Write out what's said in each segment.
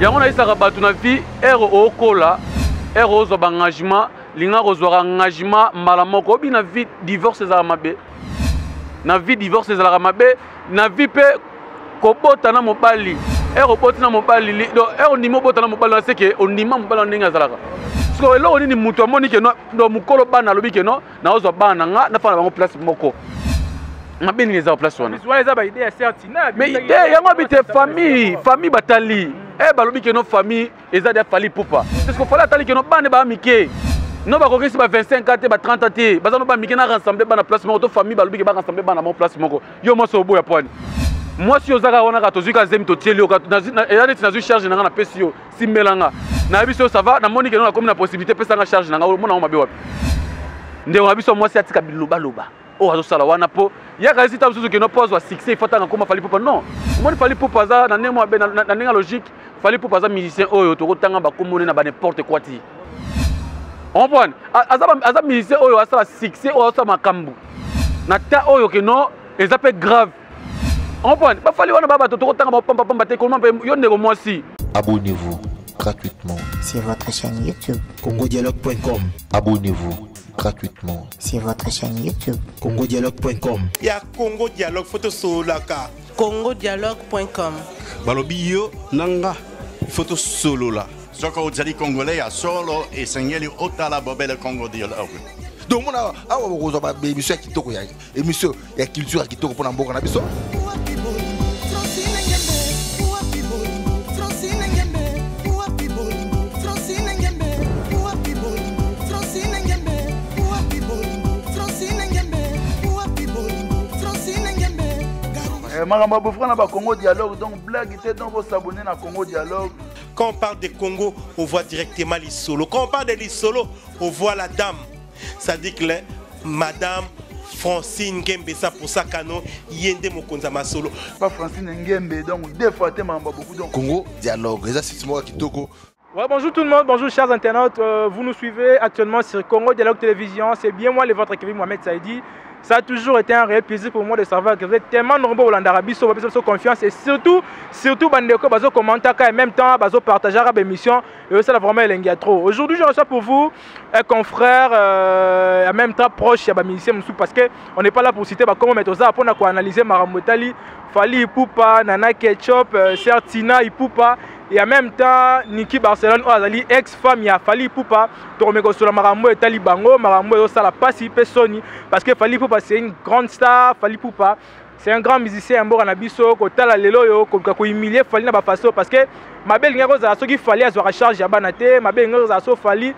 Yango nayebisaka bato na vie, ere okola, ere ozwa baengagement, linga kozwaka engagement mbala moko. Obi na vie divorce ezalaka mabe, na vie divorce ezalaka mabe, na vie mpe kobota na mobali, ere oboti na mobali, donc ere ondimi obota na mobali wana, seke ondima mobali wana ndenge azalaka. Siko eloko nini moto amoni ke no mokolo bana alobi ke no naozwa bana na nga nafanda bango place moko, mabe nini eza place wana? Mais idée yango abi te, famille batali e balobi ke no famille eza dia Fally Ipupa, parce que Fally atali ke no bana baa mike, no bakokisi ba 25 ans te, ba 30 ans te, baza no bamike, na rassemble bana place moko. To famille balobi ke barassemble bana moko place moko, yo mwasi oboya pwani? Mwasi oza kaka wana, kaka tozwi ka zemi, totieli yo, eza neti nazwi charge na nga, napesi yo, simbela nga, nayebi so ça va, namoni ke no nakomi na possibilité, pesa nga charge na nga. Omona ngo mabe wapi? Ndeko na biso mwasi atika bilobaloba oyo azosala wana, mpo yaka esi ta mosusu keno mpo azwa succès ifo atanga koma Fally Ipupa. Non, omoni Fally Ipupa aza na ndenge mabe, na ndenge ya logique. Fally Ipupa aza musicien oyo tokotanga bakombo ne na ba n'importe quoi ti comprendre. Aza musicien oyo asala succès, oyo asala makambo na ta oyo ke non, eza mpe grave, comprendre. Bafally wana ba bato tokotanga bapampapamba te. Koma mpe yo ndeko mwasi. Abonnez-vous gratuitement sur votre chaîne YouTube. congodialogue.com. Abonnez-vous gratuitement sur votre chaîne YouTube. congodialogue.com. Ya Congo Dialogue, photo solaka. congodialogue.com. Balobi yo nanga photo solola. Soki ozali Congolais ya solo, esengeli otala bobele Congo Dialogue. Donc mona awa bokozwa baémission ya kitoko, ya émission ya culture ya kitoko mpona mboka na biso. Makambo ya bofra na bacongo Dialogue, donc blague te, donc bosabonner na Congo Dialogue. Quand on parle de Congo, on voit directement Lisolo. Quand on parle de Lisolo, on voit la dame. Ça dit que Madame Francine Ngembe, ça pour ça kano yende mokonza masolo. Pas Francine Ngembe, donc deux fois te makambo beaucoup donc. Congo Dialogue eza site moko ya kitoko. Ouais, bonjour tout le monde, bonjour chers internautes. Vous nous suivez actuellement sur Congo Dialogue Télévision. C'est bien moi, le votre Kevin Mohamed Saïdi. Ça a toujours été un réel plaisir pour moi de savoir que vous êtes tellement nombreux au Landarabi, sur votre confiance et surtout, surtout, bandeko, bazo commenter en même temps, bazo partager la émission et ça vraiment elengi trop. Aujourd'hui, je reçois pour vous un confrère, en même temps proche, ya musicien mosusu, parce que on n'est pas là pour citer ba comment mettre ça pour analyser makambo etali Fally Ipupa, Nana Ketchup, Sertina Ipupa et en même temps Niki Barcelone oyo azali ex-femme ya Fally Ipupa. Tokomeka kosola makambo etali bango, makambo ezosala pasi mpe soni, parce que Fally Ipupa, c'est une grande star. Fally Ipupa, c'est un grand musicien ya mboka na biso. Kotala lelo oyo koluka kohumilie Fally na bafaso, parce que mabe elingaki kozala soki Fally azwaka charge ya bana te, mabe elingaki kozala so Fally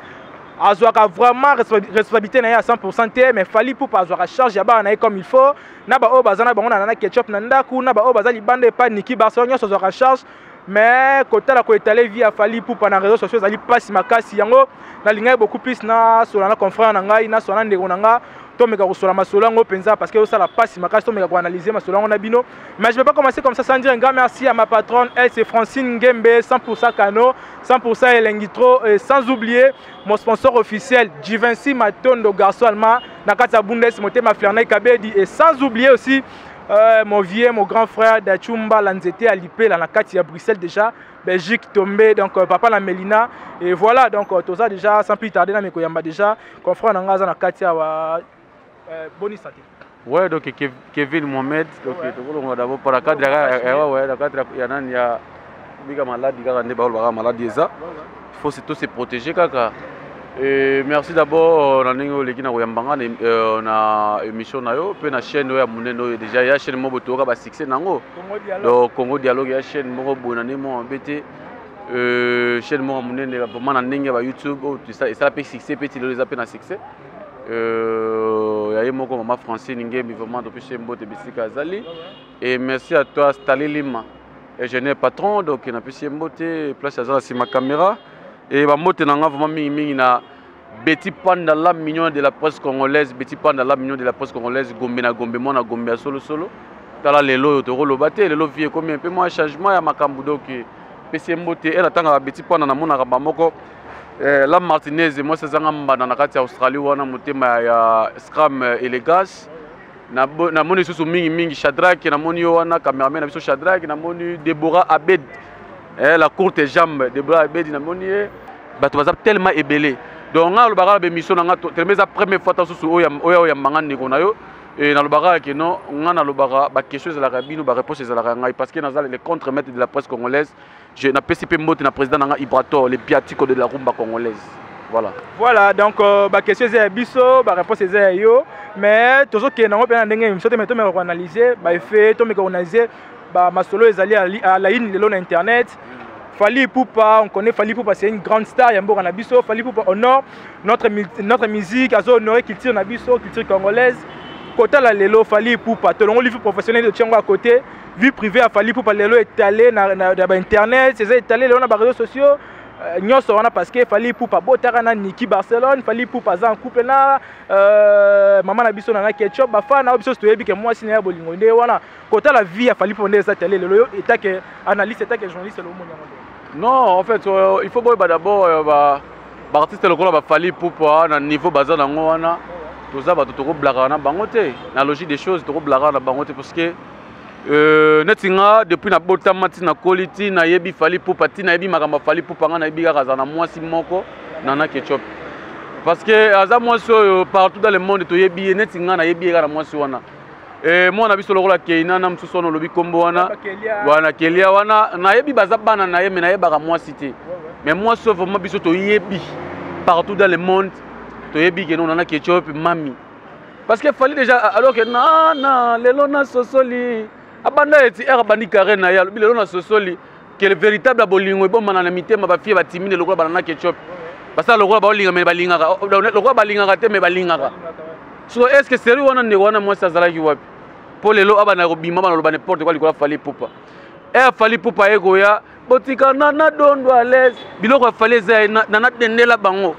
azwaka vraiment responsabilité na ye à 100% te. Mais Fally Ipupa azwaka charge ya bana na ye comme il faut, na baoyo baza na bango na Nana Ketchup na ndako, na baoyo baza libanda epa Niki Barcelone, nyonso azwaka charge. Mais kotala koetale vie ya Fally Ipupa na réseaux sociaux ezali mpasi makasi. Yango nalingaki beaucoup plus nasola na confrère na ngai, nasola na ndeko na nga, tomeka kosola masolo yango mpenza, parce que osala mpasi makasi. Tomeka koanalyse masolo yango na bino. Mais je vais pas commencer comme ça sans dire un grand merci à ma patronne. Elle, c'est Francine Ngembe, 100% Kano, 100% elengi trop, et sans oublier mon sponsor officiel, Givenchy Matondo, garçon allemand na kati ya Bundes, motema Ferney Kabedi, et sans oublier aussi mon vieux, mon grand frère Dachumba Lanzete Alipela na kati ya Bruxelles déjà, Belgique tombé, donc papa la Melina. Et voilà, donc tout ça déjà, sans plus tarder, na meko yamba déjà confrère na ngaza na kati ya boni santé. Ouais, donc Kevin Mohamed, donc on va d'abord par la cadre, ouais, la cadre ya nani ya bika maladie kaka nde baolobaka maladie eza. Il faut surtout se protéger kaka. Et merci d'abord na ndenge oleki na koyamba nga na émission na yo mpe na chaîne oyo ya monene oyo déjà ya chaîne moko botoyoka basuccès nango. Donc Congo Dialogue ya chaîne moko boye na ndenge moko mabe te, chaîne moko ya monene vraiment na ndenge ya ba YouTube oyo esala mpe succès mpe ti lelo eza mpe na succès. Ya ye moko mama Francine Ngembi, vraiment topesi ye mbote bisika azali. Et merci à toi Stali Lima, ingénieur patron, donc napesi ye mbote place aza na nsima caméra. Et bambote na nga vraiment mingimingi na Betty Panda, la mignon de la presse congolaise. Betty Panda, la mignon de la presse congolaise, Gombe na Gombe, mwana Gombe ya solo solo. Tala lelo oyo tokoloba te, lelo vie ekomi un peu moins changement ya makambo, donc pesi ye mbote. Ele atangaka Betty Panda, namonaka bamoko la Martinez, mwasi azanga mbanda na kati ya Australie wana, motema ya Scram Elegas. Namoni lisusu mingimingi Shadrack, namoni yo wana cameraman na biso Shadrack, namoni Deborah Abed. Eh, la courte jambe Debora Abedi namoni ye. Bato baza tellement ebele. Donc nga alobaka na bémission na nga tellement eza première fois ta susu oyo oyo ya manga ndeko na yo. Et nalobaka ke non, nga nalobaka ba question ezalaka bino, ba réponse ezalaka ngai parce que naza le contre-maître de la presse congolaise. Je napesi pe mbote na président nanga Ibrator, le biatico de la rumba congolaise. Voilà. Voilà, donc ba question eza ya biso, ba réponse eza ya yo, mais tozokende nango mpe na ndenge émission te, mais tomeka koanalyse ba effet, tomeka koanalyse ba masolo ezali à la une lelo na internet. Fally Ipupa, on connaît Fally Ipupa, c'est une grande star, ya mboka na biso. Fally Ipupa honore notre musique, azo honorer culture na biso, culture congolaise. Kota la lelo Fally Ipupa, tolongo vie professionnelle de Tchango à côté, vie privée à Fally Ipupa lelo étalé na ba internet, c'est étalé lelo na ba réseaux sociaux. Nyonso wana parce que Fally Ipupa botaka na Niki Barcelone, Fally Ipupa aza en couple na mama na biso na Ketchup, ba fan na biso toyebi ke mwasi na ya bolingo nde wana. Kota la vie ya Fally Ipupa nde eza télé lelo yo état que analyste, état que journaliste lelo moni yango nde. Non, en fait, il faut boyeba d'abord ba artiste lokola ba Fally Ipupa na niveau baza nango wana, toza bato tokoblaka na bango te. Na logique des choses tokoblaka na bango te parce que neti nga depuis na botama ti na koli ti nayebi Fally Ipupa ti nayebi makambo ya Fally Ipupa, nga nayebi kaka aza na mwasi moko Nana Ketchup parce que aza mwasi oyo partout dans le monde toyebi ye, neti nga nayebi ye kaka na mwasi wana. Mwana biso lokola Keina na mosusu wana olobi kombo wana. Papa Kelia. Wana Kelia wana nayebi baza bana na ye mais nayebaka mwasi te. Mais mwasi oyo vraiment biso toyebi partout dans le monde toyebi ke non Nana Ketchup mami. Parce que Fally déjà alors que nana lelo na sosoli abanda eti er abandi carré na ye alobi lelo na sosoli que le véritable bolingo ebomana na mitema ba fille ba timide lokola ba Nana Ketchup. Basala lokola ba olinga mais balingaka. Lokola balingaka te mais balingaka. So est-ce que sérieux wana ndeko wana mwasi azalaki wapi? Po lelo abana kobima bana loba n'importe quoi likola Fally Ipupa. Eh Fally Ipupa ye koya botika nana dondo à l'aise biloko ya Fally eza nana dendela bango.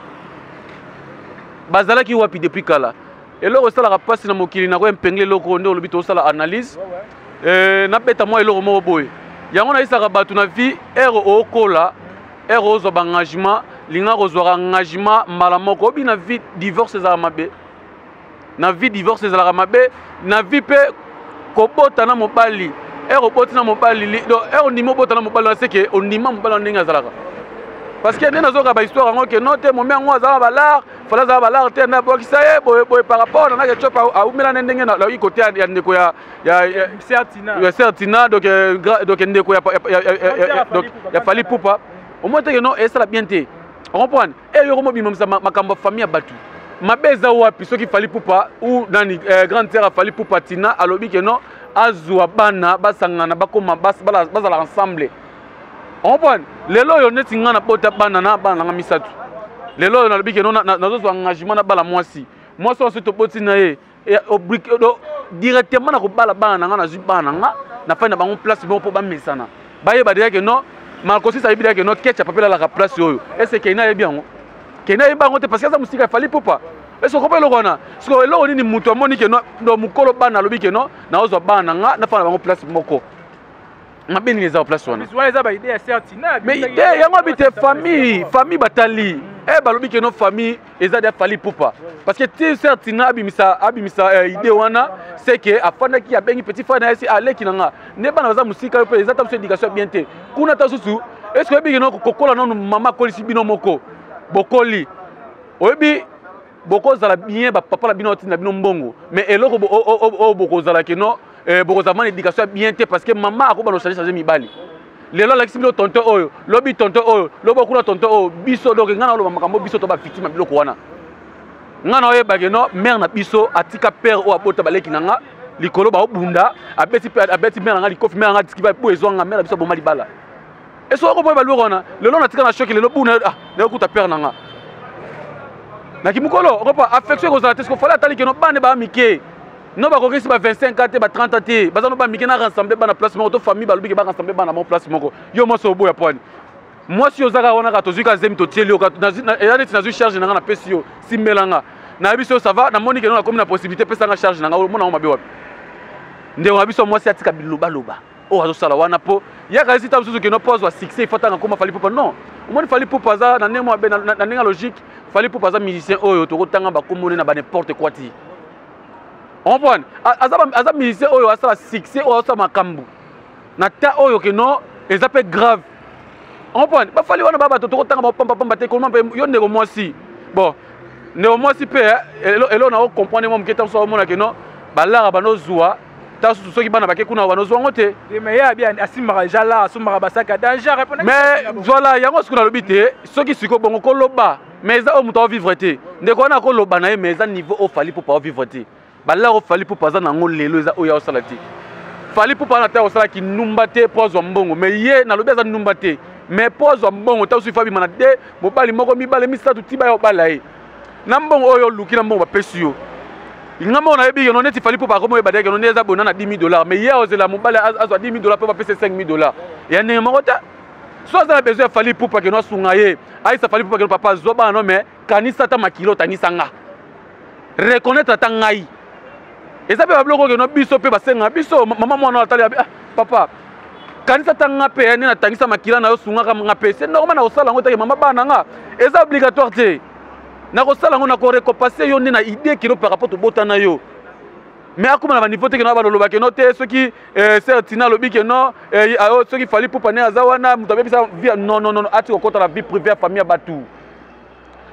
Bazalaki wapi depuis kala? Eloko esalaka mpasi na mokili na koempengle eloko nde olobi tosala analyse. Nabeta mwa eloko moko boye. Yango nayisaka bato na vie, ere okola, ere ozwa ba engagement, linga kozwaka engagement mbala moko. Obi na vie divorce ezalaka mabe. Na vie divorce ezalaka mabe, na vie pe kobota na mobali. Ere oboti na mobali, li, donc ere ondimi obota na mobali, c'est que ondima mobali ndenge azalaka. Parce que nde nazoka ba histoire yango ke non te momi yango azala ba lar, fala azala ba lar te, na bokisa ye boye boye par rapport na nake chopa aumela na ndenge na la côté ya ndeko ya ya ya Sertina. Ya Sertina, donc donc ndeko ya ya ya ya ya donc ya Fally Ipupa. Au moins te que non, et ça la bien te. On comprend? Et yo komo bimamisa makambo famille ya batu. Mabeza wapi soki Fally Ipupa ou nani grande sœur Fally Ipupa Tina alobi ke non azwa bana basangana bakoma bas, bala, bazala ensemble. On comprend? Lelo yo neti nga na bota bana na bana nga misatu. Lelo yo nalobi ke non nazozwa engagement na bala mwasi. Mwasi oyo soki toboti na ye, et oblique, do, directement na kobala bana na nga, nazwi bana na nga, na fai na bango place moko po bamesana. Bayeba déjà ke non, Marco Sisa ayebi déjà ke non, Ketchup apela la place oyo. Est-ce que Keina ayebi yango? Keina ayebi yango te parce que aza mosika, Fally Ipupa. Est-ce que okopa eloko wana? Parce que eloko nini moto amoni ke non, do mokolo bana alobi ke non, nazozwa bana na nga, na fai na bango place moko. Mabe nini eza place wana? Wana eza ba idée ya Sertina, Mais idée yango abi te famille, famille batali. Eh balobi ke non famille eza dia Fally Ipupa. Parce que ti Sertina abimisa idée wana, c'est que afandaki abengi petit frère na ye si aleki na nga. Ne bana baza mosika yo pe eza ta biso éducation bien te. Kuna ta susu, est-ce que oyebi ke non kokola nanu mama akolisi bino moko? Bokoli. Oyebi bokozala bien ba papa na bino batinda bino mbongo. Mais eloko bo, o, o, o, o, bokozala ke non, bokozala mana éducation bien te parce que mama akoba no changer changer mibali. Lelo alakisi bino tonton oyo, lobi tonton oyo, lobi okuna tonton oyo, biso donc nga na oloba makambo biso to ba victime ya biloko wana. Nga na oyeba ke non, mère na biso atika père oyo abota baleki na nga likolo ba obunda, abeti pe, abeti mère na nga likofi, mère na nga atiki ba bo ezwanga, mère na biso aboma libala. Et soko boye baloko wana, lelo natika na choc lelo buna, ah, na okuta père na nga. Na kimukolo, okopa affection ekozala te, ce qu'il fallait atali ke non bana ba mike. No bakokisi ba 25 ans te, ba 30 ans te. Baza no ba mike na rassembler bana place moko, to famille balobi ke ba rassembler bana mo place moko. Yo mwasi oboya poani. Mwasi ozaka wana ka tozwi ka zemi totieli yo ka, nazwi, na, eza neti nazwi charge na nga na pesi yo, simbela nga. Na yebi so ça va, na moni ke no nakomi na possibilité pesa nga charge na nga, omona ngo mabe wapi. Ndeko na biso mwasi atika biloba loba. Oyo azosala wana po yaka esi ta mosusu ke no po azwa succès, il faut atanga koma Fally Ipupa. Non. Omoni Fally Ipupa aza na ndenge moko mabe, na ndenge ya logique, Fally Ipupa aza musicien oyo tokotanga ba kombo ne na ba n'importe quoi ti. On comprend? Aza musicien oyo asala succès, oyo asala makambo. Na ta oyo ke non, eza pe grave. Comprendre? Bafali wana ba bato tokotanga ba pamba pamba te koma mpe yo ndeko mwasi. Bon, ndeko mwasi mpe elo na comprendre mwa moke ntango omona ke non balara banozwa ntango susu soki bana bake kuna banozwa yango te. Mais ye abi asimbaka déjà la asombaka basaka danger répondre. Mais voilà, yango sikoyo nalobi te soki sikoyo bongo koloba mais eza oyo moto aovivre te. Ndeko wana akoloba na ye mais eza niveau oyo Fally Ipupa aovivre te. Balara oyo Fally Ipupa aza nango lelo eza oyo aosala te. Fally Ipupa wana te akosala kindumba te mpo azwa mbongo, mais ye nalobi aza ndumba te, mais mpo azwa mbongo ntango soki abima na de mobali moko mibale misato ti baya obala ye na mbongo oyo oluki na mbongo bapesi yo. Nga moko nayebi ke no neti Fally Ipupa akomi oyeba te ke no nde eza bona na 10 000 $, mais ye aozela mobali azwa 10 000 $ mpo bapesa 5 000 $, ya ndenge moko te. So aza na besoin ya Fally Ipupa ke no asunga ye, ayisa Fally Ipupa ke no papa azwa bana no, mais kanisa ata makilo otangisa nga, reconnaître ata ngai. Eza mpe babiloko oyo no biso mpe basengaka biso. Mama mwana atali ah, papa kanisa ata nga mpe nde natangisa makila na yo, sungaka nga mpe. C'est normal na kosala yango take mama bana nga, eza obligatoire te nakosala yango, nakorekompase yo nde na idée kino par rapport tobotana yo. Mais akóma na baniveau te keno baloloba keno te soki sœur Tina alobi keno soki Fally Ipupa nde aza wana moto abebisa vie. Non, non, non, ati kokɔta na vie privée ya famille ya bato.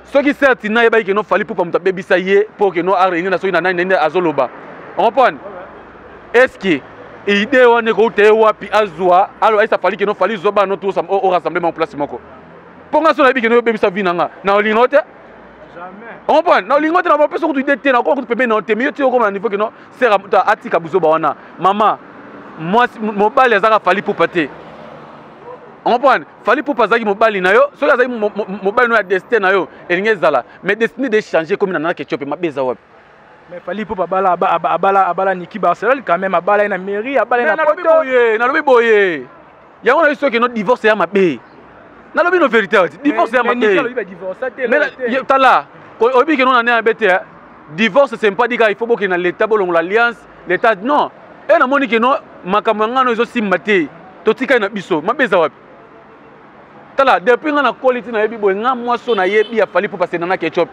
Soki sœur Tina ayebaki keno Fally Ipupa moto abebisa ye mpo keno aréunir na soki na nani nani azoloba, ocomprendre? Est ce que idée wana ekouta ye wapi? Azwa alo ayisa Fally keno Fally zwa bana to orassemble bango place moko, mpo nga so nayebi keno oyobebisa vie na nga, na olinga yo te. Comprendre? Na olingo te, na bapesa kutu idée te, na okoma kutu pembeni na yo te. Mais yo ti okoma na niveau keno sœur atika buzoba wana. Mama mwasi, mobali azalaka Fally Ipupa te. Comprendre? Fally Ipupa azalaki mobali na yo, soki azalaki mobali no ya destin na yo, elingi ezala, mais destin de changer komi na Nana Ketchup, mabe eza wapi? Mais Fally Ipupa abala abala abala Niki Barcelone quand même, abala ye na mairie, abala ye na poto. Boye nalobi boye, yango nayebi soki no divorce ya mabe, nalobi no vérité ati divorce ya mabe. Tala, oyebi ke no na nde mabe te. Divorce, c'est pas dit il faut bokende na l'état, bolongola alliance l'état. Non, e namoni ke no makambo ya ngano ezosimba te, totikali na biso, mabe eza wapi? Tala, depuis nga nakoli ti nayebi boye, nga mwasi oyo nayebi ya Fally Ipupa c'est Nana Ketchup.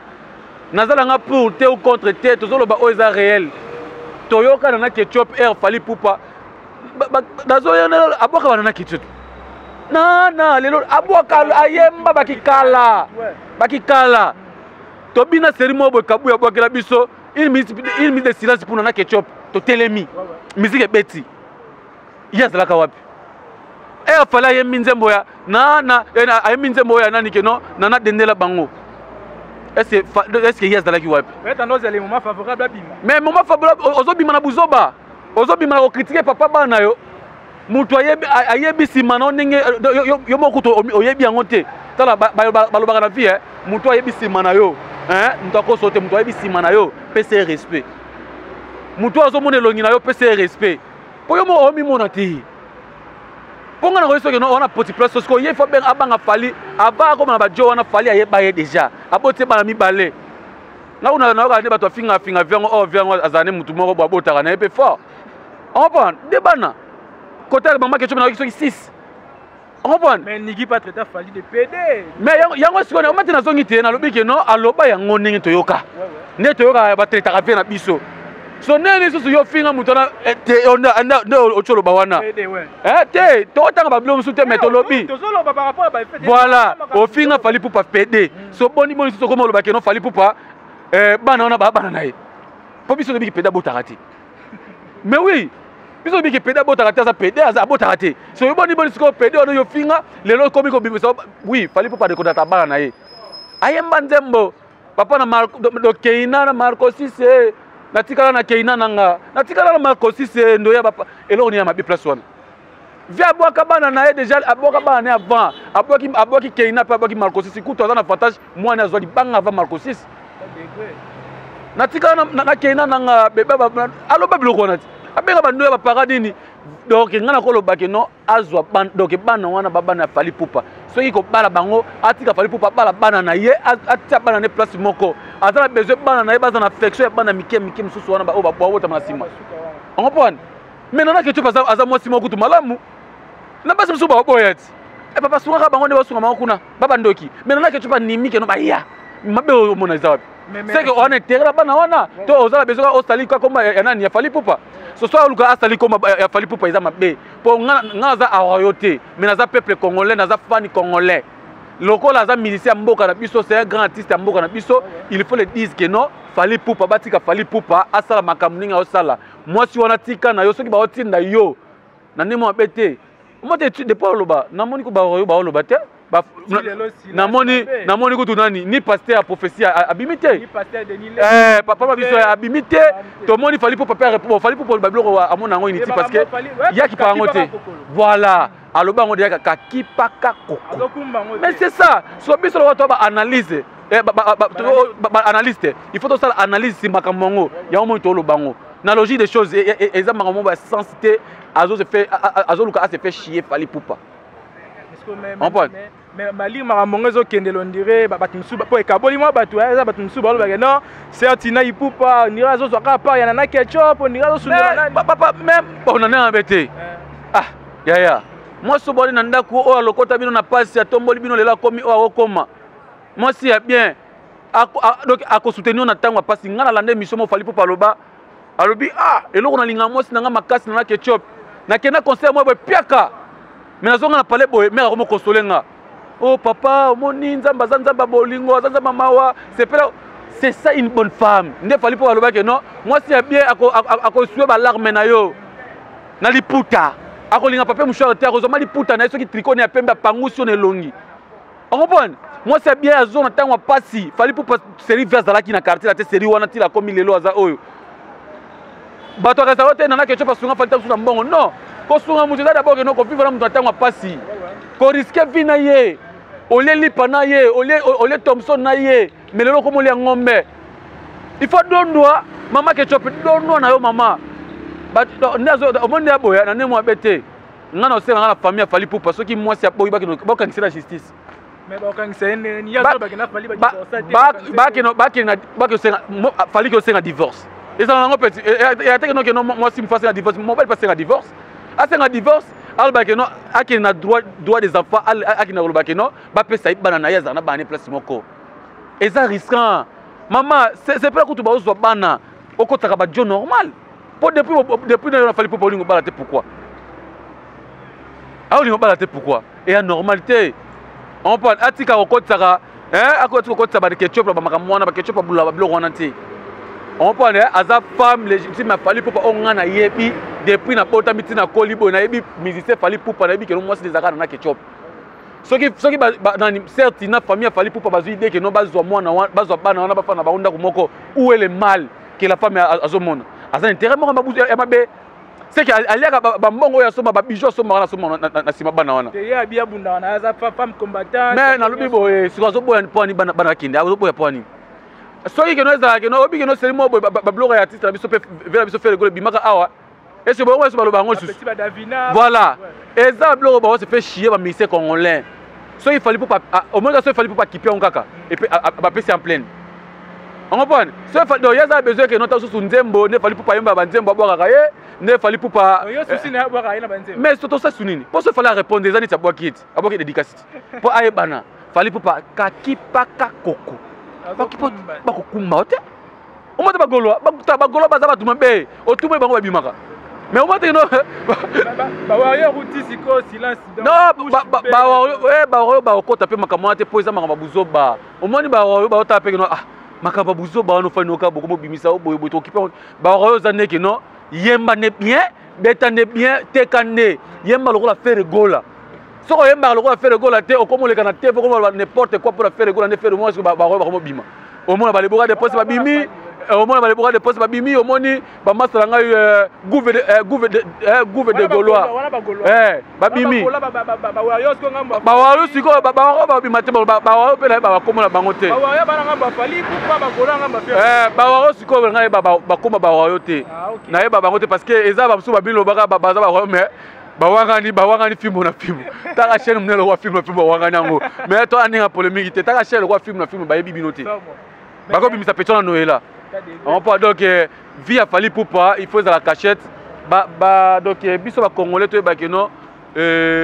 Nazala nga pour te ou contre te, tozoloba oyo eza réel. Toyoka Nana Ketchup air Fally Ipupa nazoyana abwaka ba Nana Ketchup nana lelo abwaka ayemba bakikala bakikala tobina seri moko boye, Kabuya abwakela biso une minute de silence mpona na Ketchup, totelemi, musique ebeti. Ye azalaka wapi? E afali ayembi nzembo ya nana, ayembi nzembo oyo ya nani keno nana dendela bango. Est-ce que ye azalaki wapi? Mais moment favorable, ozobima na buzoba, ozobima na kocritiquer papa bana na yo, moto ayebi nsima na yo ndenge yo moko kutu oyebi yango te. Tala, balobaka na vie, moto ayebi nsima na yo, moto akoso te. Moto ayebi nsima na yo, pesa ye respect. Moto azomona elongi na yo, pesa ye respect, mpo yo moko omimona te. Mpo nga na koyi soki wana poti place sikoyo ye fo abanga Fally ava akoma na bajo wana. Fally ayeba ye déjà, aboti ye bana mibale. Nga kuna nayoka nde bato afinga afinga viango oyo, viango azala nde mutu moko bo abotaka na ye mpe fort. Comprendre nde bana kota ya mama Ketchup nayoki soki 6. Comprendre? Mais Niki pas traité Fally de PD. Mais yango sikoyo mati nazongi te, nalobi ke non, aloba yango ndenge toyoka, nde toyoka batraitaka vie na biso. So ndenge lisusu yo finga moto wana nde oti oloba wana te, tokotanga babilo mosusu te, mais tolobi voilà, ofinga Fally Ipupa PD. So boni boni lisusu okoma oloba ke non, Fally Ipupa bana wana baa bana na ye, mpo biso tobiki PD abotaka te. Mais oui, biso tobiki PD abotaka te, aza PD, aza abotaka te. So yo boni boni sikoyo PD wana yo finga lelo ekomi kobimisa? Oui, Fally Ipupa adekodata bana na ye, ayemba nzembo papa na Marco do Keina na Marco Sise, natikala na Keina na nga, natikala na Marco Sise ndoya bapa. Eloko nini ya mabe place wana? Vi abwaka bana na ye déjà, abwaka bana na ye avant, abwaki Keina mpe abwaki Marco Sisi. Kutu aza na avantage, mwana azwa libanga avant Marco Sisi. Natikala na Keina na nga bebe, aloba biloko wana ti abenga bandoya bapara nini. Donc nga nakoloba ke non, azwa donc bana wana babana ya Fally Ipupa, soki kobala bango, atika Fally Ipupa abala bana na ye, atia bana na ye place moko. Aza na besoin bana na ye baza na affection ya bana mike mike mosusu wana oyo babotama na nsima. Ocomprendre? Mais Nana Ketchup aza mwasi moko kutu malamu na basi mosusu baoboya ti e papa sungaka bango nde basunga bango kuna babandoki. Mais Nana Ketchup animi keno baya mabe oyo omona eza wapi? C'est que on intérêt na bana wana to oza na besoin osali ka komba ya nani, ya Fally Ipupa. So so oluka asali komba ya Fally Ipupa, eza mabe po nga naza aroyo te, mais naza peuple congolais, naza fan congolais. Lokola aza musicien ya mboka na biso, c'est un grand artiste ya mboka na biso, il faut le dire que non, Fally Ipupa, batika Fally Ipupa asala makambo ndenge aosala. Mwasi wana, tika na yo. Soki baotinda yo na ndenge mabe te, mo te. Depuis oloba, namoni ko baoyo baoloba te. Namoni, namoni kutu nani ni pasteur ya prophétie abimi te. Papa ba biso abimi te. Tomoni Fally Ipupa père. Bon, Fally Ipupa, babiloko amona yango initi parce que yaki pa yango te. Voilà, aloba yango deyaka kakipaka koko, mais c'est ça. So biso lokola to baanalyse, baanalyste, il faut tosala analyse si makambo yango. Yango moi toloba yango na logique des choses. Eza makambo moko ya sens te. Azoluka ase fait chier Fally Ipupa. Mais malgré makambo ngo ezokendela, on dirait bato mosusu mpo ekaboli mwa bato. Eza bato mosusu balobaka non, certes na Ipupa, on dirait azozwa kaka part ya Nana Ketchup, on dirait azosundola nani. Papa, même bon, na ndenge mabe te. Ah yaya, mwasi obwali na ndako oyo alokota bino na pasi, atomboli bino, lelo akomi oyo akokoma. Mwasi ya bien, donc akosoutenir na ntango ya pasi. Ngai nalanda émission mo Fally Ipupa aloba, alobi: "Ah, eloko nalinga mwasi na nga makasi, Nana Ketchup, nakenda concert moko boye, piaka, mais nazonga na palais boye, mare akomo consoler nga: 'Oh papa, omoni, Nzambe aza Nzambe ya bolingo, aza Nzambe ya mawa.'" Sepela, c'est ça une bonne femme. Nde Fally mpo alobaki non, mwasi ya bien akosue balarme na yo na liputa, akolinga papier mouchoir te, akozwama liputa na ye. Soki tricot ne ya pembe, apangusi yo na elongi. Ocomprendre? Mwasi ya bien azo na ntango ya pasi. Fally Ipupa, série V azalaki na quartier na te, série wana tila akomi lelo aza oyo. Bato akazala te. Nana Ketchup asunga Fally ntango na mbongo. Non, kosunga moto eza d'abord keno kovivre na moto na ntango ya pasi, korisquer vie na ye. Olie lipa na ye, olie Thomson na ye, mais lelo okomolia ngombe. Il faut dondwa mama Ketchup, dondwa na yo mama. Omoni nde aboya na ndenge mabe te. Nga na osenga nga na famille ya Fally Ipupa, soki mwasi aboyi, bakangisa na justice. Bakende Fally ke osenga divorce, ezala nango peti ya te. Keno mwasi mofu asenga divorce, mobali mpe asenga divorce, asenga divorce, aloba keno akende na droit des enfants, akende koloba keno bapesa ye bana na ye, azala na bana ne place moko. Eza risquant, mama. Sepela kutu baozwa bana, okotaka badio normal po depuis na yo na Fally mpo olingo bala te. Pourquoi aolingo bala te? Pourquoi? Eya normal te. On atika kokotisaka, atika kokotisa baketchup na bamakambo wana, baketchup abulaka babiloko wana te. Comprendre, aza femme légitime ya Fally Ipupa. Oyo nga nayebi depuis nabotami ntina koli boye, nayebi musicien Fally Ipupa, nayebi keno mwasi ezalaka na Ketchup. Soki nani, certes na famille ya Fally Ipupa bazwi idée keno bazwa mwana, bazwa bana wana, bafana bango ndako moko, où est le mal que la femme azomona? Aza na intérêt moko ya mabe? C'est que aliaka bambongo oyo asomba, babijoux asombaka, nasomba na nsima bana wana. Mais nalobi boye, siko azoboya mpo ani bana bakende? Azoboya mpo ani? Soki keno ezalaka keno oyebi keno seli moko boye, babiloko ya artiste na biso mpe ve na biso Ferre Gola ebimaka awa, ese bongo ese baloba yango lisusu. Voilà, eza biloko bango se fait chier, bamusicien congolais. Soki Fally Ipupa omoni, soki Fally Ipupa akipi yango kaka, bapesi en pleine ocomprendre. Soki donc ye aza besoin ke nota susu nzembo nde Fally Ipupa ayemba banzembo, abwakaka ye nde Fally Ipupa. Mais tosa su nini? Mpo so Fally arépondre, eza neti abwaki eti abwaki dédicace ti mpo ayebana. Fally Ipupa kakipaka koko, bakokumba te. Omoi te, bagolwa, bagolwa baza bato mabe, otumoi bango babimaka, mais omoi te. Non, baoyo bakokota mpe makambo wana te, mpo eza makambo ya buzoba. Omoni, baoyo baotala mpe keno: "Ah, makambo ya buzoba wana ofani oka boko bobimisa o boye boye." Tokipe baoyo oza ndeke no yemba nde bien, beta nde bien, teka nde, yemba lokola Ferre Gola. Soki oyembaka lokola Ferre Gola te, okomoleka na te, okomoloba n'importe quoi mpona Ferre Gola. Nde Ferre mwasi, baoyo bakomobima, omona baleboka de poste babimi, omona baleboka de poste babimi, omoni bamasa na ngai gouve de Gaulois babimi. Bawayo sikoyo bawayo babima te, bawayo mpe nayeba bakoma na bango te. Bawayo sikoyo nayeba bakoma bawayo te, nayeba bango te, parce que eza bamosusu babilobaka baza bawayo, mais bawangani, bawangani fimbo na fimbo. Taka chaîne monene lokwa film na film, bawangani yango. Mais to aninga polémique te. Taka chaîne lokwa film na film, bayebi bino te, bakobimisa peto na Noela. Ompa donc vie ya Fally Ipupa, il faut ezala cachette. Donc biso bacongolais toyebaki no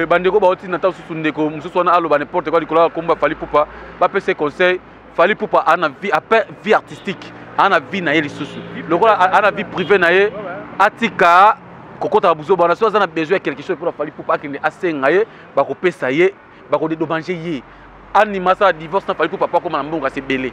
bandeko baotinda ntango mosusu, ndeko mosusu wana aloba n'importe quoi likolo ya kombo ya Fally Ipupa, bapesa conseil. Fally Ipupa ana vie après vie artistique, ana vie na ye lisusu. Lokola ana vie privée na ye, atika kokota buzoba wana so aza na besoin ya quelque chose mpona Fally Ipupa akende asenga ye, bakopesa ye, bakodédommager ye. Anima asala divorce na Fally Ipupa po akoma na mbongo asi ebele.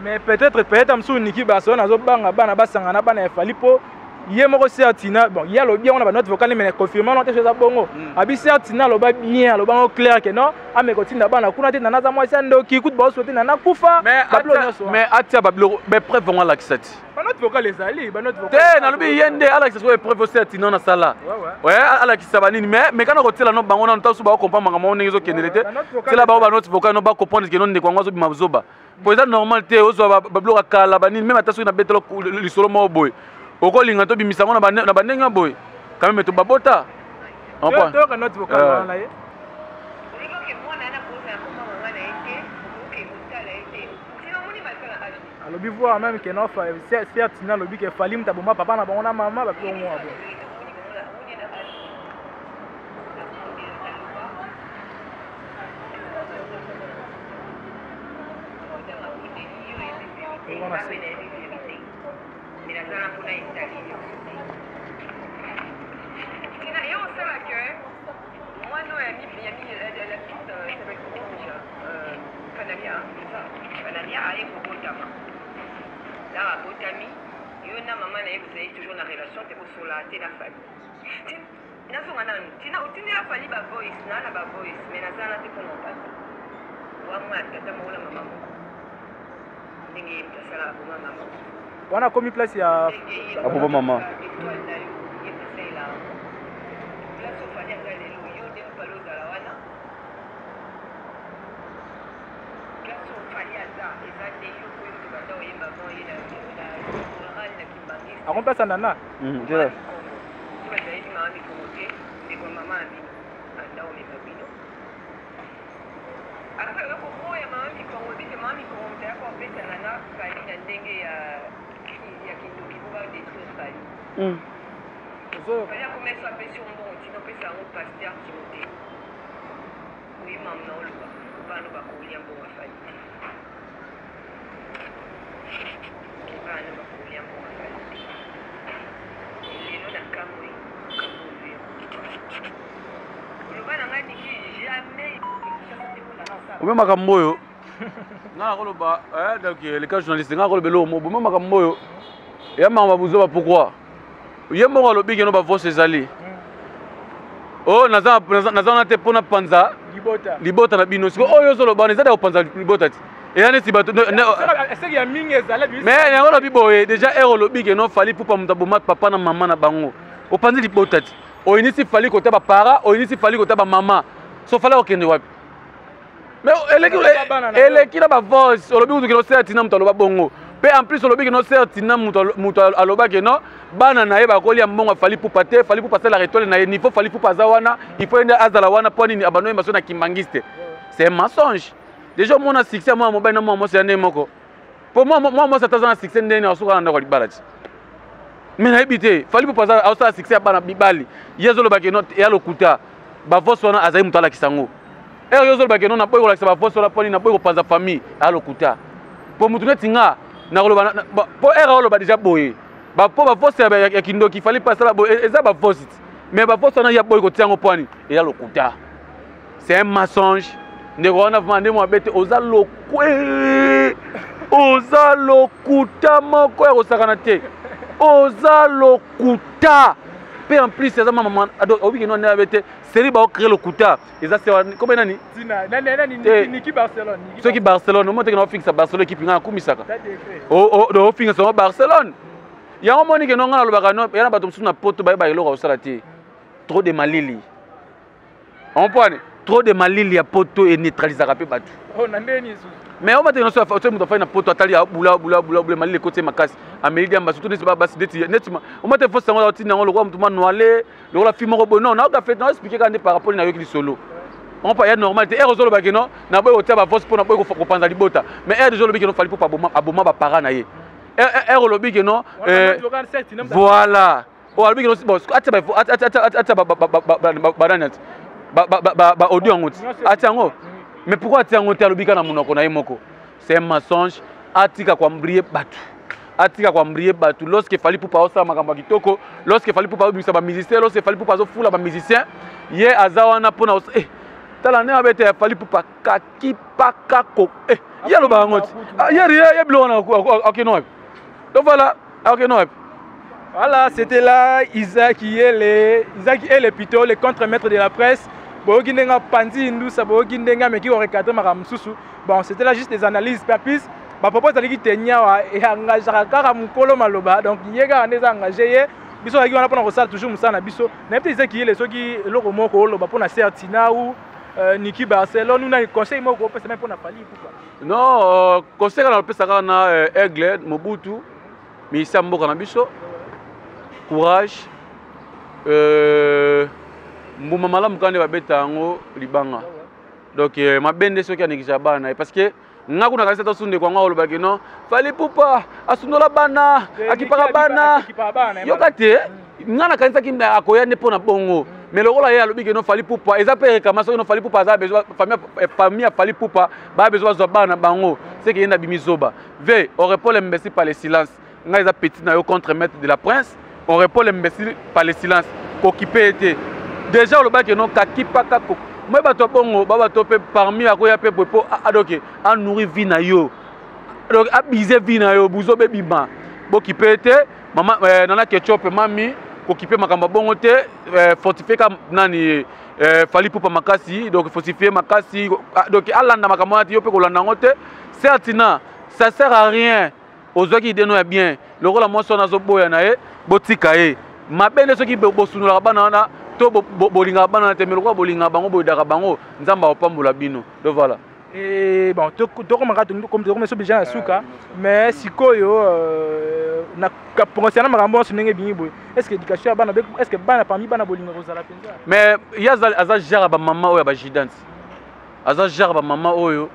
Mais peut-être mosusu Niki Barcelone azobanga bana basangana bana ya Fally mpo ye moko Sœur Tina. Bon, ye alobi yango na banote vocale, mais confirme no te so eza bongo. Abi Sœur Tina aloba bien, aloba yango clair ke non, ameka kotinda bana kuna te, nana aza mwasi ya ndoki, kutu baoso te, nana kufa, babilo nyonso wana. Mais atia babiloko, mais preuve yango alakisa ti. Banote vocale ezali, banote vocale. Te, nalobi ye nde alakisa sikoyo preuve Sœur Tina nasala. Ouais, alakisa banini, mais kana kotiela no bango nano ntanso bakocomprendre makambo yango ndenge ezokendele te. Tiela bango banote vocale no bacomprendre ke no ndeko yango azobima zoba. Po eza normal te ozwa babiloko ya kala banini, même ata soki nabetela lisolo moko boye, okolinga tobimisa yango na bandenge ya boye quand même to babota. Toyoka note vocale wana na ye. Alobi voir même que non, Sœur Tina alobi ke Fally moto aboma papa na bango na mama bape omwa bo. Yo na mama na ye bozali toujours na relation te, bosolaka te na Fally. Nazonga nanu tina otindela Fally ba voice na na ba voice, mais naza na te mpona opasa wa mwana tata moko na mama moko ndenge ye moto asala aboma mama. Wana akomi place ya aboma mama. Étoile na yo ye moto asalela yango place oyo Fally aza lelo, yo nde mopali ozala wana. Place oyo Fally aza eza nde yo po yo moto banda oyemba avant ye na chorale na Kimbanguiste. Akomi place ya nana. So bato bayebi mama Mikongo te, ndeko ya mama ya bino anda omema bino après oyo koboya mama Mikongo, ebike mama Mikongo moto ayaka kopesa nana Fally na ndenge ya kindoki po badétruire Fally. Fally akomesa apesi yo mbongo tina opesa yango pasteur Timothée oyimam na oloba bana bakolia mbongo ya Fally te, bana bakolia mbongo ya Fally te. Lelo na kamwe kamwe oloba na ngai Niki jamais. Obe makambo oyo nga nakoloba, donc leka journaliste, nga nakoloba eloko moko bome makambo oyo ya makambo buzoba. Pourquoi ye moko alobi keno bavoice ezali oyo naza wana te mpona panza libota na bino? Siko oyo ozoloba wana eza da kopanza libota ti eya neti bato. Mais yango olobi boye déjà, ere olobi keno Fally Ipupa moto aboma papa na mama na bango, opanzi libota ti oyinisi Fally kota bapara, oyinisi Fally kota bamama, so Fally akokende wapi? Mais eleki na bavoice, olobi kutu keno Sœur Tina moto aloba bongo. Mpe en plus olobi keno Sœur Tina moto aloba keno bana na ye bakolia mbongo Fally Ipupa te. Fally Ipupa asalaka étoile na ye, niveau Fally Ipupa aza wana, il faut ye nde azala wana. Mpo nini abando oyemba so na Kimbanguiste? C'est un mensonge. Déjà omona succès ya mwana mobali na mwana mwasi ya ndenge moko, mpo mwana mwasi ata aza na succès ndenge asuka na ndako ya libala ti. Mais nayebi te, Fally Ipupa azosala succès ya bana mibali, ye azoloba keno ya lokuta bavoice wana, azali moto alakisa yango. Ere yo ozoloba keno naboyi kolakisa bavoice wana, mpo nini naboyi kopanza famille? Aya lokuta, mpo motu neti nga nakoloba mpo ere oloba déjà boye mpo bavoice ya kindoki Fally mpe asala boye, eza bavoice ti, mais bavoice wana ya boyi kotia yango mpo ani eya lokuta, c'est un mensonge. Ndeko wana vraiment nde mabe te, oza lokwe, oza lokuta moko ya kosakana te, oza lokuta. Mpe en plus eza mama obi keno nde mabe te, seri baocrée lokuta eza kombe nani soki Barcelone omo teke na ofingisa Barcelone, ekipe ngai nakumisaka, ofingisa ngo Barcelone yango moni keno ngai nalobaka no ya na bato mosusu na poto bayebaka eloko akosala te. Trop de malili ompwane, trop de malili ya poto eneutralisaka mpe bato. Mais oyo bateke nyonso soki moto afai na poto atali abula bula bula bula, malili ekoti ye makasi, ameli diamba, surtout neti basi neti oma te fosi yango atinda yango lokola moto mwa noile, lokola fi moko boye. Non, nayoka fait na expliquer kaka nde par rapport nayoki lisolo ompa ya normal te. Ere ozoloba keno naboyi kotia bavoice mpo naboyi kopanza libota, mais ere deja olobi keno Fally mpo aboma bapara na ye, ere olobi keno voilà, oyo alobi keno bon, atia banani, ati baaudio yango ti atia yango. Mais pourquoi atia yango te? Alobi kaka na monoko na ye moko. C'est un mensonge. Atika koembrouiller bato, atika koembrouiller bato. Lorsque Fally Ipupa aosala makambo ya kitoko, lorsque Fally Ipupa azobimisa bamusicien, lorsque Fally Ipupa azofula bamusicien, ye aza wana mpona eh, tala ndenge abete ya Fally Ipupa kakipakako eh, ye alobaka yango ti ah, ye ye biloko wana akende wapi? Donc voilà, akende wapi? Voilà, c'était là Isaac Yele, Isaac Yele plutôt, le contre-maître de la presse. Boyoki ndenge panzi ndusa, boyoki ndenge ameki korecadrer makambo mosusu. Bon, c'était là juste des analyses, pe plus bapropos ezalaki tenia wa engageaka kaka mokolo maloba. Donc ye kaka nde eza engage ye. Biso azalaki wana mpona kosala toujours mosala na biso. Nayebi te, Isaac Yele, soki eloko moko oloba mpona Sœur Tina ou Niki Barcelone ou nani, conseil moko opesa me mpona Fally Ipupa? Non, conseil kaka napesa kaka na Aigle Mobutu, ministère mboka na biso, courage. Mbuma malamu kaka nde babeta yango libanga. Donc mabe nde soki anekisa bana na ye, parce que nga kuna kanisa tosu ndeko yango alobaki non, Fally Ipupa asundola bana, akipaka bana. Yoka te, nga nakanisaki akoya nde mpo na bongo, mais lokola ye alobi ke non, Fally Ipupa eza mpe réclama, soki non, Fally Ipupa aza besoin, famille ya Fally Ipupa baa besoin bazwa bana na bango, c'est que ye nde abimi zoba. V on répond l'imbécile par le silence. Ngai eza petit na yo, contre maître de la prince, on répond l'imbécile par le silence. Kokipe ye te. Déjà olobaki non, kakipaka moi bato ya bongo ba bato mpe parmi akoya mpe boye mpo adoke anourri vie na yo, donc abize vie na yo buzo bebima. Bokipe ye te. Mama Nana Ketchup, mami, kokipe makambo ya bongo te. Fortifie ka nani, Fally Ipupa makasi. Donc fortifie makasi. Donc alanda makambo wana te, yo mpe kolanda yango te. Certes na ça sert à rien. Ozwaki idée no ya bien, lokola mwasi wana azoboya na ye, botika ye. Mabe nde soki bosunolaka bana wana to bolingaka bana wana te, mais lokola bolingaka bango, boyedaka bango, Nzambe akopambola bino. Donc voilà. Et bon, tokomaka tokoma so déjà na suka, mais sikoyo na concernant makambo nyonso ndenge ebimi boye, est ce que éducation ya bana, est ce que bana, parmi bana bolinga kozala mpenza? Mais ye aza genre ya bamama oyo ya bagidante, aza genre bamama oyo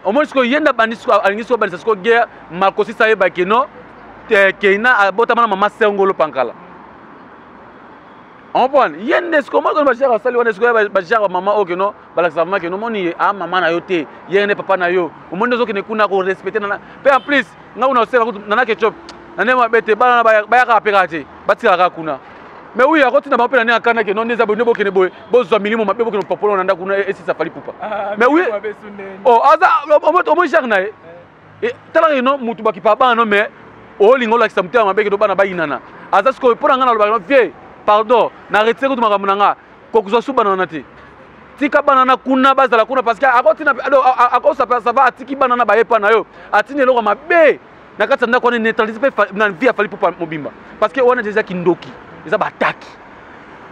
omoni sikoyo ye nde abandi sikoyo, alingi sikoyo abandisa sikoyo guerre. Makosisa ayebaki no Keina abotama na mama Sengolo Pankala, comprendre? Ye nde sikoyo omoni bagenre asali wana sikoyo, bagenre bamama oyo keno balakisa mama keno omoni ye a mama na yo te, ye nde papa na yo. Omoni nde ozokende kuna korespecte nana mpe. En plus nga kuna oseka kutu Nana Ketchup na ndenge mabe te, bana bayaka mpe kaka te, batikala kaka kuna. Mais oui, akotinda bango mpe na ndenge akanda ke non, nde eza boye, nde bokende boye, bozwa milimo mabe, bokende papolo na ndako kuna esisa Fally Ipupa. Mais oui, oh, aza omoi genre na ye. Talaka ino mutu bakipa bana no, mais olinga olakisa motema mabe kendo bana bayinana. Aza sikoyo mpo na ngai nalobaka no, vie pardon, na retire kutu makambo na nga, kokozwa su bana wana te. Tika bana na kuna, bazala kuna, parce que akotina akosapa atiki bana na bayepa na yo, atindi eloko mabe na kati ya ndako wana, neutralise mpe na vie ya Fally Ipupa mobimba, parce que wana eza kindoki, eza bataki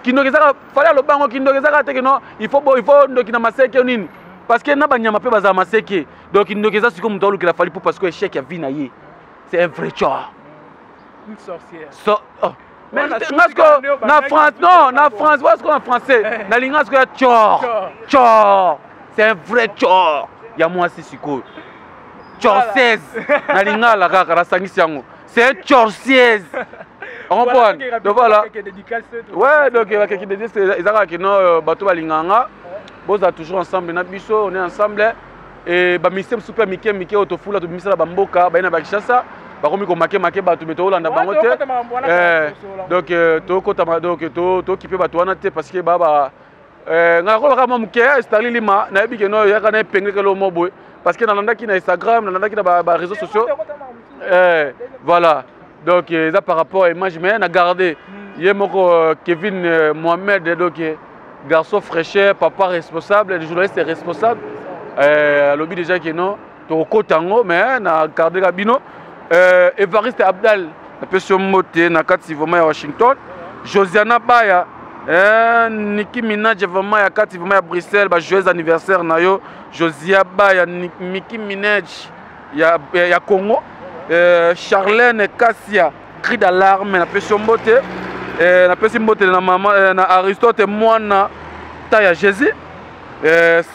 kindoki. Ezaka Fally aloba yango, kindoki ezaka te keno il faut ndoki na maseke nini, parce que na banyama mpe bazala maseke. Donc kindoki eza sikoyo moto alukela Fally Ipupa sikoyo échec ya vie na ye. C'est un vrai tueur. Une sorcière. So, oh. Mais nga sikoyo na France, non, na France wa sikoyo na français nalinga sikoyo ya tchor tchor. C'est un vrai tchor ya mwasi sikoyo, tchorcese na lingala kaka nasangisi yango, c'est un tchorciese, comprendre? Donc voilà, ouais, donc bakeki dédicace eza kaka kino bato balingaka nga, bozala toujours ensemble na biso, on est ensemble. E baministère mosusu mpe ya mike mike oyo tofula tobimisala bamboka baye na Bakishasa, bakomi komake make bato me toolanda bango te. Donc tokotama, donc tokipe bato wana te, parce que baba ngai nakolaka mwa moke. Starli Lima, nayebi ke no yaka na epengekelo mo boye, parce que nalandaki na Instagram, nalandaki na baréseaux sociaux. Voilà, donc eza par rapport à image, mais na garde ye moko Kevin Mohamed, donc garçon fraîcheur, papa responsable, journaliste responsable, alobi déjà ke non, tokokota yango, mais na garde ka bino. Evariste Abdal, napesi yo mbote na kati vraiment ya Washington. Josiana Baya, Niki Minaj vraiment ya kati vraiment ya Bruxelles, ba joyeux anniversaire na yo Josia Baya, Miki Minaj ya Congo. Charlène Kasia, cri d'alarme, napesi yo mbote. Napesi mbote na mama na Aristote mwana ta ya Jésus.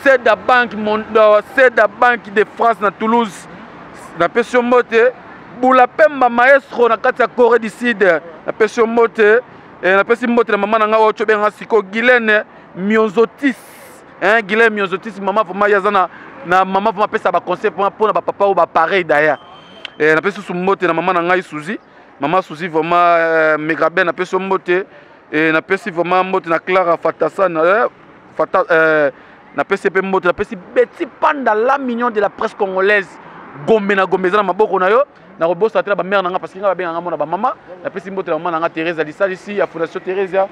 Seda Banque, Seda Banque de France na Toulouse, napesi yo mbote. Bula Pemba maestro na kati ya Corée du Sud, napesi yo mbote. Napesi mbote na mama na ngai oyo tobenga sikoyo Guylaine Mionzotis, hein, Guylaine Mionzotis, mama vraiment ye aza na na mama vraiment apesa baconseil mpona bapapa oyo bapareil d'ailleurs. Eh, napesi susu mbote na mama na ngai Suzy, mama Suzy vraiment euh, Megaben, napesi yo mbote. Eh, napesi vraiment mbote na Clara Fatasan, eh, Fata, eh, napesi mpe mbote, napesi Betty Panda, la mignon de la presse congolaise, gombe na gombe eza na maboko na yo. Nakobosana te na bamare na nga, parce que nga babengaka mona bamama. Napesi mbote na mama na nga Theresa Lisalisi ya Fondation Theresia,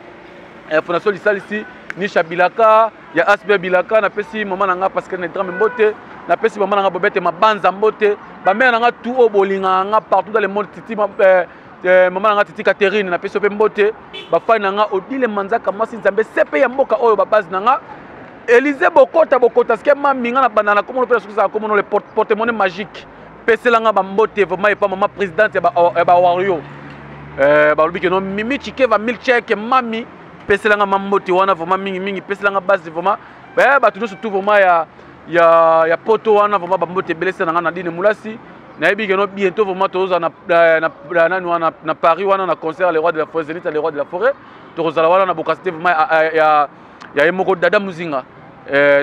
ya Fondation Lisalisi Nisha Bilaka ya Asbia Bilaka. Napesi mama na nga Pascal Nedrame mbote, napesi mama na nga Bobete Mabanza mbote, bamare na nga tout oyo bolingaka nga partout dans le monde. Titi mama na nga Titi Catherine, napesi yo mpe mbote. Bafani na nga Odile Manzaka, mwasi Nzambe sepe ya mboka oyo, babase na nga Élysée Bokota Bokota ske mami nga na banda na komono mpe na sukisa komono le porte-monnaie magique. Pesela nga bambote vraiment epa mama présidente ya ba wario, balobi ke no Mimi Chikeva Milchek mami, pesela nga mambote wana vraiment mingi mingi, pesela nga base vraiment bato nyonso tout vraiment ya poto wana vraiment bambote ebele. Se na nga Nadine Mulasi, nayebi ke no bientôt vraiment tozala na nani wana na Paris wana na concert Le Roi de la Forêt, Zénith Le Roi de la Forêt. Tokozala wana na bokasi te vraiment ya ye moko Dada Muzinga,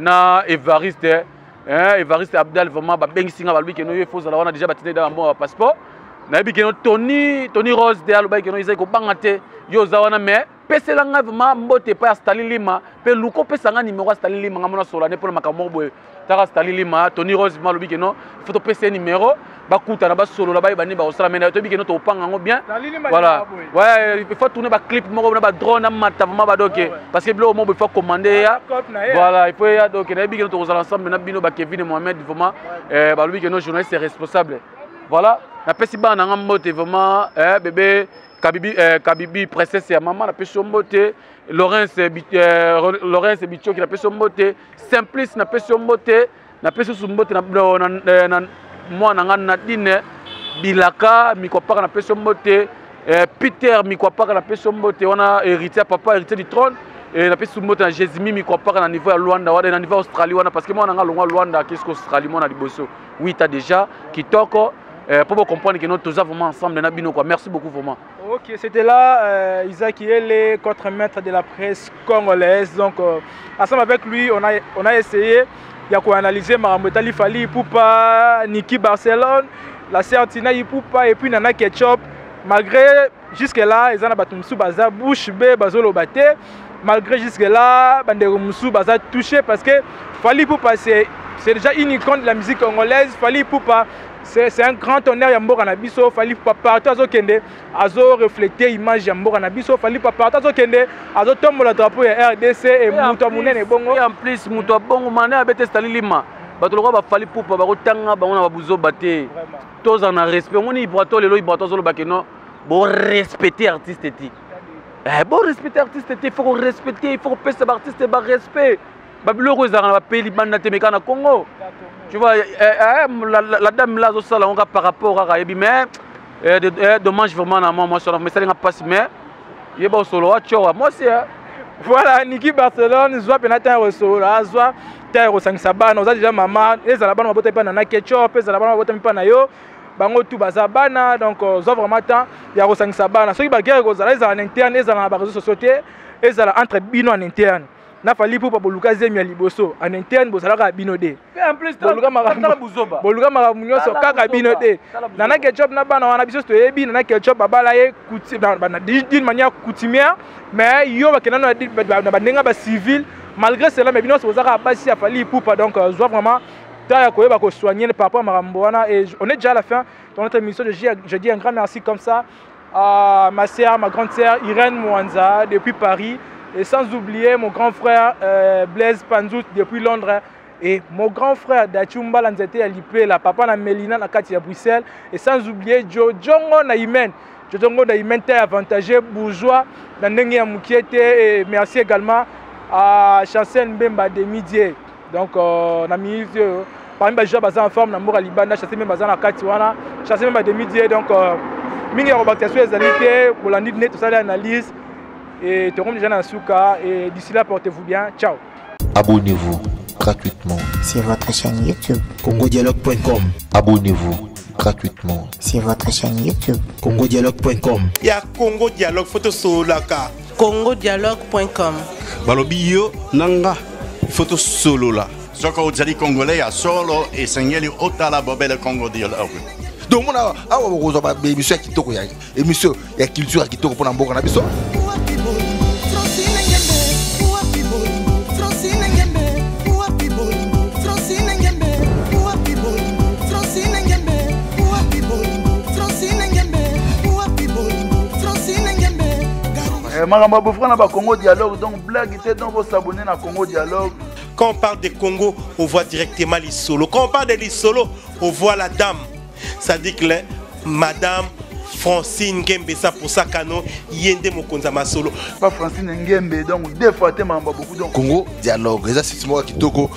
na Evariste, Evariste Abdal vraiment babengisi nga, balobi keno yo faut ozala wana. Déjà batindaki da bambongo ya passeport. Nayebi keno Tony Rose de alobaki keno ezali kobanga te, yo oza wana, mais pesela ngai vraiment mbote epai ya Stali Lima mpe luka opesa ngai nimero ya Stali Lima, ngai mona sola ne mpona makambo moko boye. Taka Stali Lima, Tony Rose vraiment alobi keno il faut topesa ye nimero, bakutana, basolola, bayeba nini bakosala. Mais toyebi keno tokopanga yango bien. Voilà, ouais, il faut tourner baclip moko na badrone amata vraiment badoke, parce que biloko moko il faut commander ya, voilà, il faut ya. Donc nayebi keno tokozala ensemble na bino bakevin et Mohamed vraiment. Balobi keno journaliste responsable. Voilà, napesi bana na nga mbote vraiment, bébé Kabibi, Kabibi princesse ya mama, napesi yo mbote. Lawrence Bichoki, napesi yo mbote. Simplice, napesi yo mbote. Napesi susu mbote na mwana nga Nadine Bilaka Mikwapaka, napesi yo mbote. Peter Mikwapaka, napesi yo mbote wana, héritier papa, héritier du trône. Napesi susu mbote na Jésimi Mikwapaka na niveau ya Luanda wana, na niveau ya Australie wana, parce que mwana nga longwa Luanda akesi Australie, mwana liboso 8 a déjà kitoko, pour vous comprendre que nous tous vraiment ensemble na bino quoi. Merci beaucoup vraiment. Ok, c'était là Isaac Yele, contre-maître de la presse congolaise. Donc ensemble avec lui, on a essayé ya koanalyser makambo etali Fally Ipupa, Niki Barcelone, la sœur Tina Ipupa et puis Nana Ketchup. Malgré jusque là eza na bato mosusu baza bouche bée, bazoloba te, malgré jusque là bandeko mosusu baza touché, parce que Fally Ipupa, c'est déjà une icône de la musique congolaise. Fally Ipupa, c'est un grand honneur ya mboka na biso. Fally Ipupa, partout azokende, azorefléter image ya mboka na biso. Fally Ipupa, partout azokende, azotombola drapeau ya RDC e moto ya monene bongo. En plus moto abongo mane abete Stali Lima, bato lokola baFally Ipupa bakotanga bango na babuzoba te. Tozala na respect. Omoni Ibrato lelo, Ibrato azolobake no borespecte artiste te, borespecte artiste te. Il faut korespecte, il faut kopesa baartiste barespect. Babiloko ezalaka na bapays libanda te, meka na Congo, tu vois. La dame là azosala yango par rapport kaka ayebi, mais dommage vraiment na mwa mwasi wana, esalinga mpasi, mais yeba osolo atioka mwasi. Voilà, Niki Barcelone, zwa mpena ntango kosolola, azwa ntango ya kosangisa bana. Oza déjà mama, ezala bana babota mpa na Ketchup, ezala bana babota mpa na yo, bango tu baza bana. Donc zwa vraiment temps ya kosangisa bana. Soki baguerre ekozala, ezala na interne, ezala na baréseau sociaux te, ezala entre bino en interne na Fally Ipupa. Boluka zemi ya liboso en interne, bozalaka bino de, boluka makambo nyonso kaka bino te. Nana Ketchup na bana wana, biso toyebi Nana Ketchup babala ye d'une manière coutumière, mais yo bakenda na bandenge bacivile. Malgré cela, mais bino nyonso bozalaka basi ya Fally Ipupa. Donc zwa vraiment temps ya koyeba kosoigner par rapport à makambo wana. Et on est déjà à la fin de notre émission. Je dis un grand merci comme ça à ma sœur, ma grande sœur Irène Mwanza depuis Paris, et sans oublier mon grand frère Blaise Panzout depuis Londres, et mon grand frère Dachumba Lanzete Alipela, papa na Melina na kati ya Bruxelles, et sans oublier Joe Jongo na Imen, Joe Jongo na Imen te avantagé bourgeois na ndenge ya mukiete. Et merci également à Chancel Mbemba de Midi. Donc na minute parmi ba joueurs baza en forme na mboka libanda, Chancel Mbemba baza na kati wana, Chancel Mbemba de Midi. Donc mingi ya kobakisa so ezali te, bolandi nde tosali analyse et tokomi déjà na suka. Et d'ici là, portez-vous bien, ciao. Abonnez-vous gratuitement sur votre chaîne YouTube. congodialogue.com. Abonnez-vous gratuitement sur votre chaîne YouTube. congodialogue.com. Ya Congo Dialogue, faut tosololaka. congodialogue.com. Balobi yo na nga, il faut tosolola. Soki ozali Congolais ya solo, esengeli otala bobele Congo Dialogue. Donc mona awa bokozwa ba émission ya kitoko, ya émission ya culture ya kitoko mpona mboka na biso. Makambo ya bofra na bacongo Dialogue, donc blague te, donc bosabonner na Congo Dialogue. Quand on parle de Congo, on voit directement Lisolo. Quand on parle de Lisolo, on voit la dame. C'est-à-dire que Madame Francine Ngembe Sapoussa Kano, ye nde mokonzi ya masolo. Pas Francine Ngembe, donc deux fois te, makambo ya beaucoup, donc Congo Dialogue eza site moko ya kitoko.